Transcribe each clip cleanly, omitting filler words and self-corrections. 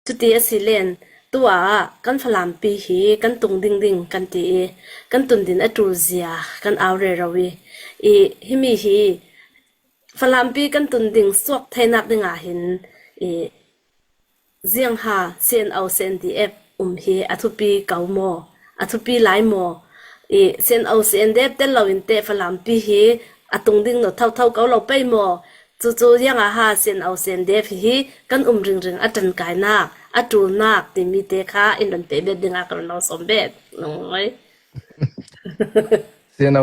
Cuti a si len, tu ah kan Falampi hi kan tung dingding kan ti i kan tundin a ṭul zia kan au rero i, i himi hi Falampi kan tunding suak theinak ding ahhin i Ziangha CNO CNDF um hi a thupi ko maw? A thupi lai maw? I CNO CNDF tel loin teh Falampi hi a tung ding no thotho ko lo pei maw? Cucu iangaha CNO CNDF hi kan um ringring a ṭankainak, a ṭulnak timi te kha in run peh bet dingah ka run lo sawm bet. Lungoi. CNO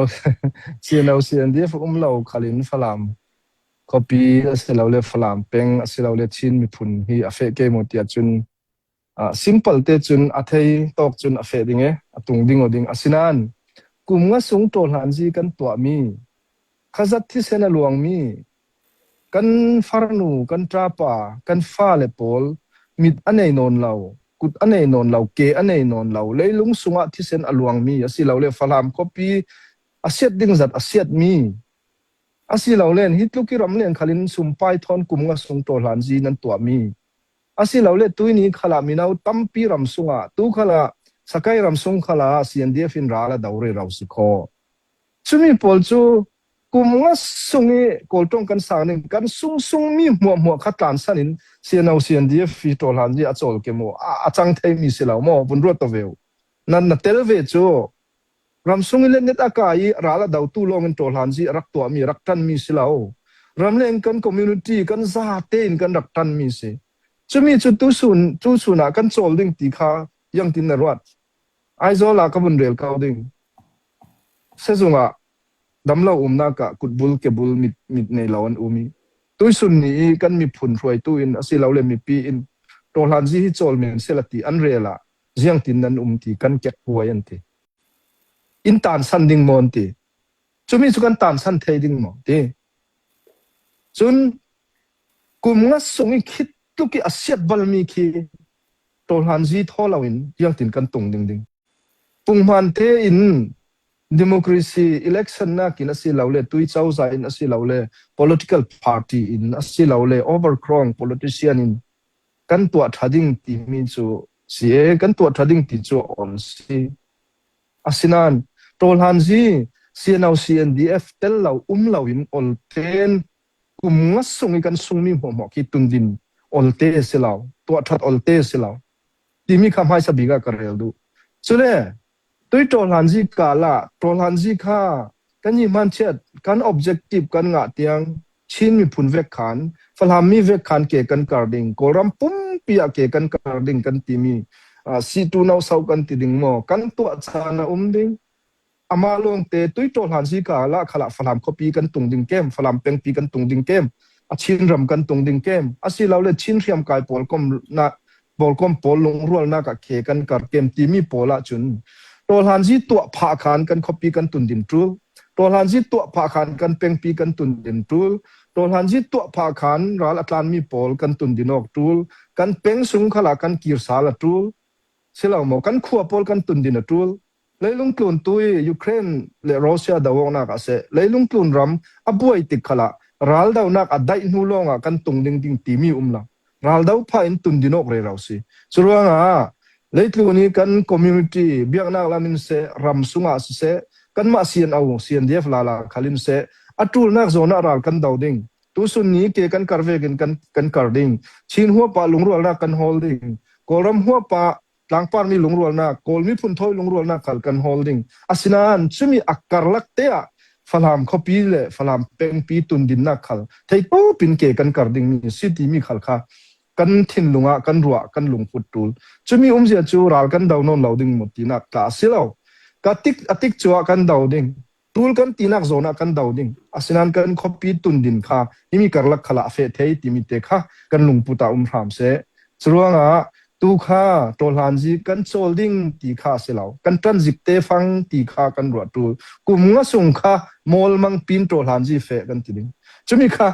CNO CNDF um lo khal in Falam khuapi asilole Falam peng asilole Chin miphun hi a feh ke maw tiah cun simple te cun a thei tawk cun a feh ding e a tung ding o ding asinain kum nga sung ṭawhhlanzi kan tuahmi khazat thisen a luangmi kan farnu kan ṭapa kan fale pawl mit a nei nawn lo kut a nei nawn lo ke a nei nawn lo leilung sungah thisen a luangmi asilole Falam khuapi a siat ding zat a siatmi Asilole hi tluk i ramleng khal in sumpai thawn kum nga sung ṭawhhlanzi nan tuahmi asilole tuini khal ah mino tampi ram sungah tukhal ah Sakai ram sung khal ah CNDF in ral a do rero si khawh. Cumi pawl cu kum nga sung i Kawlṭawng kan sang ning kan sung sungmi hmuahhmuah kha tlansan in CNO CNDF hi ṭawhhlanzi a cawl ke mu a cang theimi si lo maw vun ruat to ve u. Nan na tel ve cu Ramsung in letnet a kai i ral a dotu lawngin ṭawhhlanzi a rak tuahmi rak ṭanmi si lo. Ramleng kan community kan zate in kan rak ṭanmi si. Cumi cu tusun tuchun ah kan cawl ding ti kha yangtin na ruat. Aizawl ah ka vun rel ko ding. Sezung ah damlo umnak ah kutbul kebul mit mit nei lo an um i tuisun ni i kan miphun hruaitu in asilole mipi in ṭawhhlanzi hi cawl men sela ti an rel ah ziangtin nan um ti kan kek huai an ti. Inn taansan ding maw an ti. Cumi cu kan taansan thei ding maw ti. Cun kum nga sung i khit tluk i a siat balmi khi ṭawlhlanzi thaw loin ziangtin kan tung ding ding. Punghman tein democracy election nakin asilole tui cozah in asilole political party in asilole overgrown politician in kan tuah ṭha ding timi cu si e kan tuah ṭha ding ti cu on si. Asinain ṭawlhanzi CNO CNDF tel lo um lo in olten kum nga sung i kan sungmi hmuahhmuah khi tundin olte si lo tuah ṭhat olte si lo timi kha hmaisa bik ah ka rel duh. Cule Tui ṭawhhlanzi kaal ah ṭawhhlanzi kha kan i hmanchiat kan objective kan ngah tiang Chin miphun vek khan Falam mi vek khan ke kan kar ding Kawlram pumpi ah ke kan kar ding kan timi si tu no so kan ti ding maw kan tuah caan a um ding amah lawngte tui ṭawhhlanzi kaal ah khalah Falam khuapi kan tung ding kem Falam pengpi kan tung ding kem a Chin ram kan tung ding kem asilole Chin hriamkai pawl kom na Pawlkom pawl lungrualnak ah ke kan kar kem timi pawl ahcun ṭawlhanzi tuah phah khan kan khuapi kan tundin ṭul. Ṭawlhanzi tuah phah khan kan pengpi kan tundin ṭul. Ṭawlhanzi tuah phah khan ral a tlanmi pawl kan tundin awk ṭul. Kan peng sung khal ah kan kir sal a ṭul. Silo maw kan khua pawl kan tundin a ṭul. Leilung tlun tu i Ukraine le Russia dohawknak ah seh leilung tlun ram a buai tik khal ah raldohnak a daih hnu lawngah kan tung ding ding timi um lo. Raldo phah in tun din awk rero si. Curuangah leitlun i kan community biaknak lam in seh ram sungah siseh kanmah CNO CNDF lala khal in seh a ṭulnak zawn ah ral kan do ding. Tusun ni ke kan kar vekin kan kan kar ding. Chin huapa lungrualnak kan hawl ding. Kawlram huapa tlangparmi lungrualnak Kawl miphun thawi lungrualnak khal kan hawl ding asinain cumi a karlak te ah Falam khuapi le Falam pengpi tundinnak khal theitawp in ke kan kar dingmi si timi khal kha kan thinlung ah kan ruah kan lungput tul cumi umzia cu ral kan do nawn lo ding mu tinak tla a si lo ka tik a tik cu ah kan do ding Tul kan tinak zawn ah kan do ding. Asinain kan khuapi tundin kha himi karlak khal ah a feh thei timi te kha kan lungput ah um hram seh. Curuangah tu kha ṭawhlanzi kan cawl ding ti kha a si lo. Kan ṭanzik te fang ti kha kan ruah ṭul. Kum nga sung kha mawlmang pin ṭawhlanzi feh kan ti ding. Cumi kha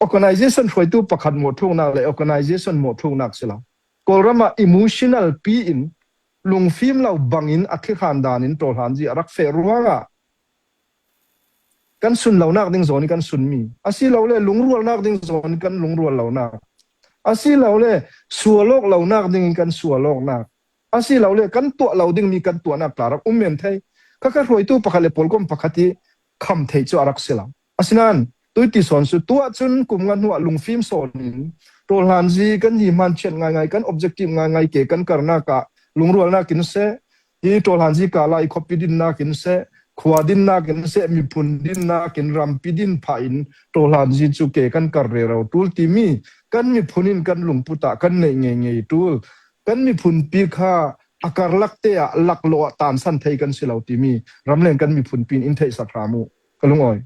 organization hruaitu pakhat mawhthluknak le organization mawhthluknak si lo. Kawlram ah emotional pi in lungfim lo bangin a thlikhan dan in ṭawlhanzi a rak feh ruangah kan sun lonak ding zawn i kan sunmi asilole lungrualnak ding zawn i kan lungrual lonak. Asilole sual awk lonak ding in kan sual awknak asilole kan tuah lo dingmi kan tuahnak tla rak um men thei. Khakha hruaitu pakhat le pawlkom pakhat i kham thei cu a rak si lo. Asinain tuiti sawn su tuah cun kum nga hnuah lungfim sawn in tawlhlanzi kan hi hmanchiat ngaingai kan objective ngaingai ke kan karnak ah lungrualnak in seh hi tawlhlanzi ka lai khuapi dinnak in seh khua dinnak in seh miphun dinnak in rampi din phah in tawlhlanzi cu ke kan kar rero tul timi kan miphun in kan lungput ah kan neih ngei ngei tul kan miphun pi kha a karlak te ah laklawh ah tansan thei kan si lo timi ramleng kan miphun pin in theih sak hram u ka lungawi.